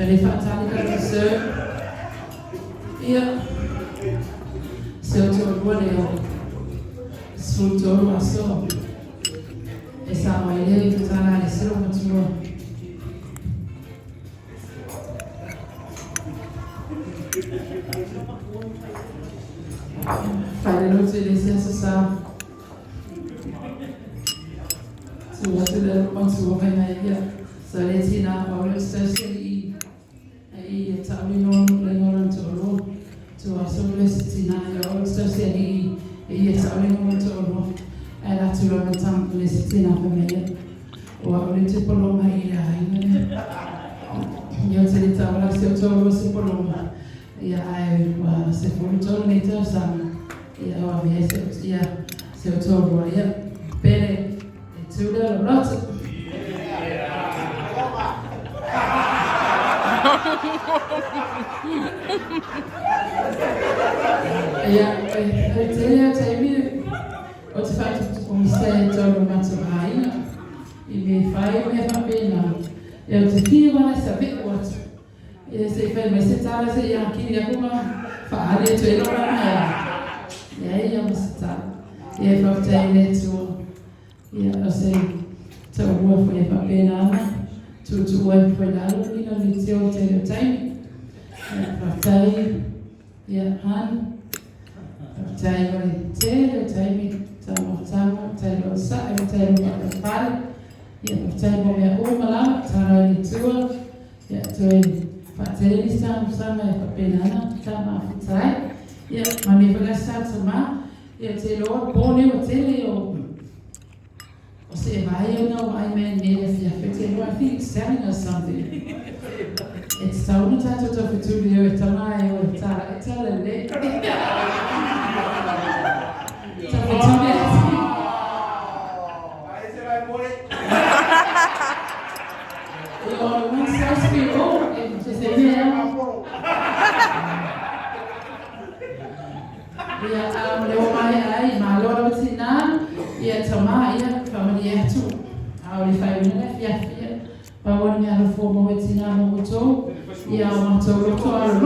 Le faatali ka serve. Ia, se o toalua lea o 13 aso. E sa mai le tutala le selo matua. Fale lo te le se aso sa. Tua te le matua mai mai ia. Sa le tina o le største i i tauli no le no to lo. Tua so le tina o le største i i tauli no to lo. Ala tu lo tang le tina fa mai ia. O a le te poloma i la ina le. Ia te le taula se o to se poloma. Ia ai wa se fulu tolu nei tausaga. Ia o mea se ia se o tolu ia. Pele e tula lo loto. Ia e tele o taimi o te whaatukutuku se tolu matu aina. I me whai o mea whapena. Ia o te whiu ana sa veo atu. Ia se i whai mai se tala se ia kiri aku ma whaale atu e lora mai. Ia ia mo se tala. Ia e whaftai le tua. Ia o se tau hua fo e whapena ana. Tu ai fo lalo ina le te o te o taimi. Ia whaftai. Ia han. Whaftai o le te o taimi. Ta mo tai lo sa e tai lo whakawhare. Ia whaftai mo mea o malama. Tara i le tua. Ia toe whaatele ni sa sa mai whapena ana. Ta mafutai. Ia mani whakasa tama. Ia te loa pōne o tele o o se vai o ai me ne le fia fete I think it's telling us something. It's tauna tātou tau whituri o e tama e o e tala e tala le. Tau whituri ati. O one size fit all. E te se mea. Ia le o mai ai ma lo lo tina ia tama ia whamani atu. A o le whai una le fia fia. Pa o ni alo fo mo tina mo to. Ia o matou loto alo.